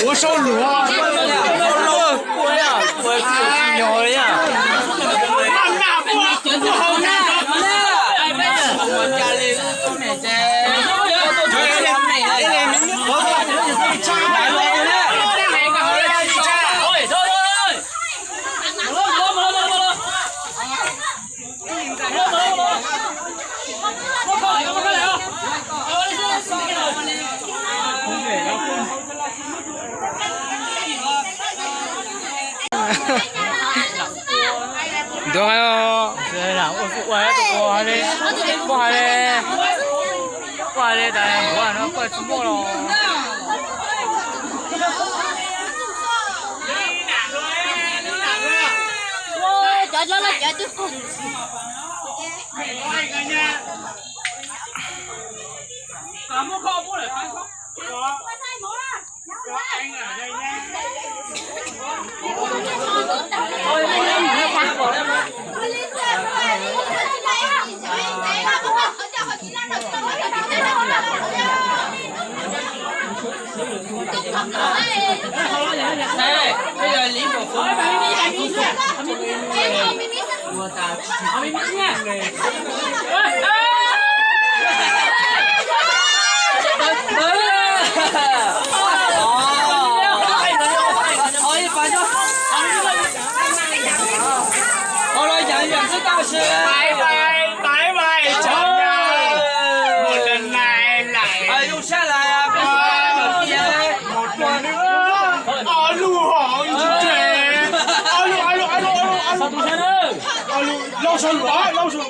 Ua sau luag, Ntuag, ua ua tus ua hais li, ua hais li, ua hais li tas ntuag no koj tsis muaj los. Cov loj loj cov twb Bye bye, bye bye, chào nhau. Một lần này lại, à, một lần nữa. Alo, alo, alo, alo, alo, alo, alo, alo, lau sầu lua, lau sầu.